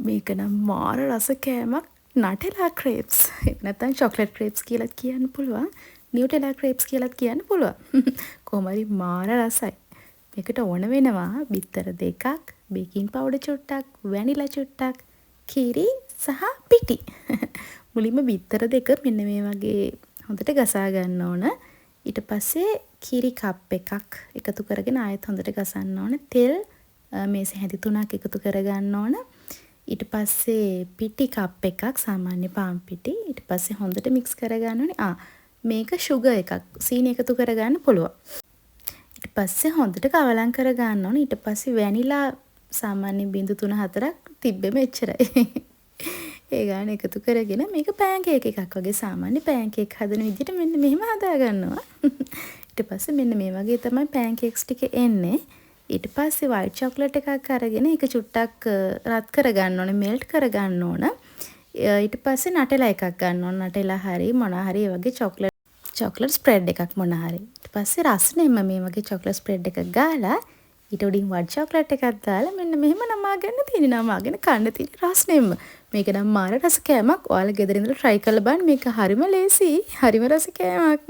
මේක නම් මාර රස කෑමක්. නටෙලා ක්‍රේප්ස්. එහෙම නැත්නම් චොක්ලට් ක්‍රේප්ස් කියලත් කියන්න පුළුවන්. නියුටෙලා ක්‍රේප්ස් කියලත් කියන්න පුළුවන්. කොහොම හරි මාර රසයි. මේකට ඕන වෙනවා බිත්තර දෙකක්, බේකින් පවුඩර් චුට්ටක්, වැනිලා චුට්ටක්, කිරි සහ පිටි. මුලින්ම බිත්තර දෙක මෙන්න මේ වගේ හොඳට ගසා ගන්න ඕන. ඊට පස්සේ කිරි කප් එකක් එකතු කරගෙන ආයෙත් හොඳට ගසන්න ඕන. තෙල් මේස හැඳි තුනක් එකතු කරගන්න ඕන. ඊට පස්සේ පිටි කප් එකක්, සාමාන්‍ය පාන් පිටි. ඊට පස්සේ හොඳට මික්ස් කරගන්න ඕනේ. ආ, මේක ෂුගර් එකක්. සීනි එකතු කරගන්න පුළුවන්. ඊට පස්සේ හොඳට කවලම් කරගන්න ඕනේ. ඊට පස්සේ වැනිලා සාමාන්‍ය බිංදු තුන හතරක් තිබ්බෙම එච්චරයි. ඒ ගාන එකතු කරගෙන මේක පෑන්කේක් එකක් වගේ, සාමාන්‍ය පෑන්කේක් හදන විදිහට මෙන්න මෙහෙම හදා ගන්නවා. ඊට පස්සේ මෙන්න මේ වගේ තමයි පෑන්කේක්ස් ටික එන්නේ. ඊට පස්සේ වයිට් චොක්ලට් එකක් අරගෙන ඒක චුට්ටක් රත් කරගන්න ඕනේ, මෙල්ට් කරගන්න ඕන. ඊට පස්සේ නටෙලා එකක් ගන්න ඕන. නටෙලා හරි මොනා හරි ඒ වගේ චොක්ලට් ස්ප්‍රෙඩ් එකක් මොනා හරි. ඊට පස්සේ රස්නෙම මේ වගේ චොක්ලට් ස්ප්‍රෙඩ් එකක් ගාලා ඊට උඩින් වයිට් චොක්ලට් එකක් දාලා මෙන්න මෙහෙම නමාගන්න තියෙන. නමාගෙන කන්න තියෙන රස්නෙම. මේක නම් මාර රස කෑමක්. ඔයාලා ගෙදර ඉඳලා try කරලා බලන්න. මේක හරිම ලේසි. හරිම රස කෑමක්.